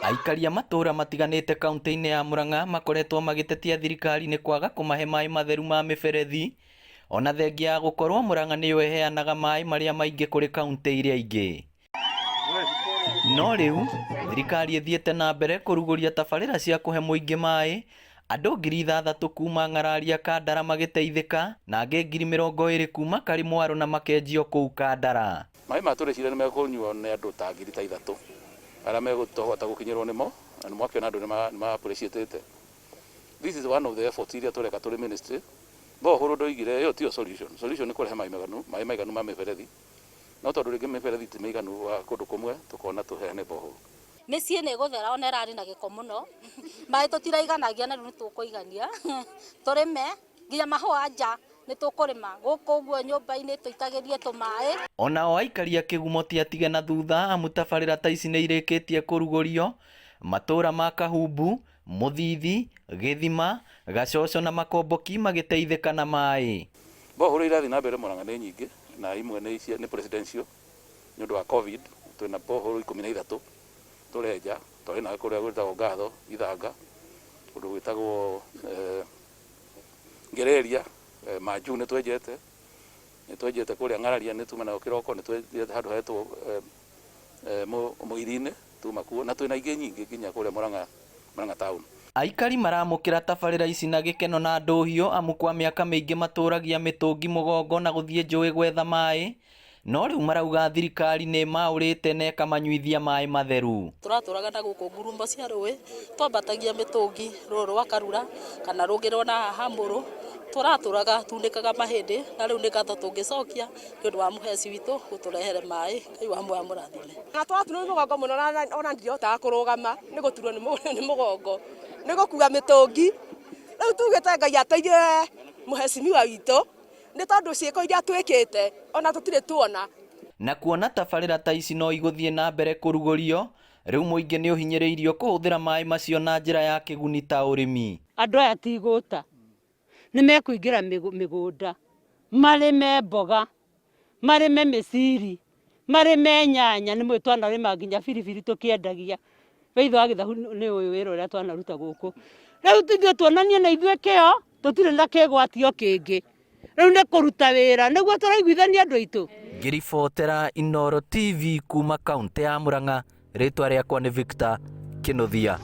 Aikari a matũũra matiganĩte kaunti-inĩ ya Murang'a makoretwo magĩtetia thirikari nĩ kwaga kũmahe maĩ matheru ma mĩberethi ona thengia ya gũkorwo Murang'a nĩyo ĩheanaga maĩ marĩa maingĩ kũrĩ kaunti iria ingĩ. No rĩu thirikari ĩthiĩte na mbere kũrugũria tabarĩra cia kũhe mũingĩ maĩ, andũ 6,000 kuma Ng'araria Kandara magĩteithĩka na angĩ 20,000 kuma Karimwaro na Makenjio kũu Kandara. Maĩ ma tũrĩcire nĩ mekũnyuo nĩ andũ ta 3,000 arĩa megũhota gũkinyĩrwo nĩmo na nĩ mwakĩona andũ nĩ ma appreciate. This is one of the efforts iria tũreka tũrĩ ministry. Borehole ndoigire ĩyo tiyo solution. Solution nĩ kũrehe maĩ maiganu, maĩ maiganu ma mĩberethi. No tondũ rĩngĩ mĩberethi ti mĩiganu wa kũndũ kũmwe tũkona tũheane borehole. Mĩciĩ nĩ ĩgũthera ona ĩrarĩ na gĩko mũno. Maĩ tũtiraiganagia na rĩu nĩ tũkũigania. Tũrĩme nginya mahũa nja nĩ tũkũrĩma gũkũ ũguo nyũmba-inĩ tũitagĩrie tũmaĩ. Onao aikari a Kĩgumo ti atige na thutha amu tabarĩra ta ici nĩ irĩkĩtie kũrugũrio matũũra ma Kahumbu, Mũthithi, Gĩthima, Gacoco na Makomboki magĩteithĩka na maĩ. Borehole irathiĩ na mbere Murang'a nĩ nyingĩ na imwe nĩ icia nĩ presidential nĩ ũndũ wa COVID twĩna borehole 13 tũrenja twarĩ na kũrĩa gwĩtagwo Ngatho, Ithanga, kũndũ gwĩtagwo Ngereria, Manju nĩ twenjete, nĩ twenjete kũrĩa Ng'araria nĩ tuma nayo kĩroko, nĩ twenjete handũ hetwo Mũiri-inĩ tuma kuo na twĩna ingĩ nyingĩ nginya kũrĩa Murang'a Murang'a town. Aikari maramũkĩra tabarĩra ici na gĩkeno na ndũhiũ amu kwa mĩaka mĩingĩ matũragia mĩtũngi mũgongo na gũthiĩ njũĩ gwetha maĩ no rĩu marauga thirikari nĩ ĩmaũrĩte na ĩkamanyuithia maĩ matheru. Tũratũraga na gũkũ ngurumbo cia rũĩ twambatagia mĩtũngi rũĩ rwa Karura kana rũngĩ rwa na haha Mũrũ tũratũraga tunĩkaga mahĩndĩ na rĩu nĩ ngatho tũngĩcokia nĩ ũndũ wa mũheci witũ gũtũrehere maĩ. Ngai wa muoyo amũrathime. Na tũraturwo nĩ mũgongo mũno ona ndihotaga kũrũgama nĩ gũturwo nĩ mũgongo nĩ gũkua mĩtũngi. Rĩu tugĩte Ngai ateithie mũhecimiwa witũ nĩ tondũ ciĩko iria twĩkĩte ona tũtirĩ tuona. Na kuona tabarĩra ta ici no igũthiĩ na mbere kũrugũrio, rĩu mũingĩ nĩ ũhinyĩrĩirio kũhũthĩra maĩ macio na njĩra ya kĩguni ta ũrĩmi. Andũ aya ti igũta nĩ mekũingĩra mĩgũnda marĩme mboga marĩme mĩciri marĩme nyanya nĩ mũĩ twanarĩma nginya biribiri tũkĩendagia. Weitho wa gĩthahu nĩ ũyũ wĩra ũrĩa twanaruta gũkũ. Rĩu ithuĩ tuonanie na ithuĩ kĩo tũtirĩ na kĩgwatio kĩngĩ. Rĩu nĩ kũruta wĩra nĩguo tũraiguithania andũ aitũ. Ngĩribotera Inooro TV kuma kaunti ya Murang'a, rĩtwa rĩakwa nĩ Victor Kĩnuthia.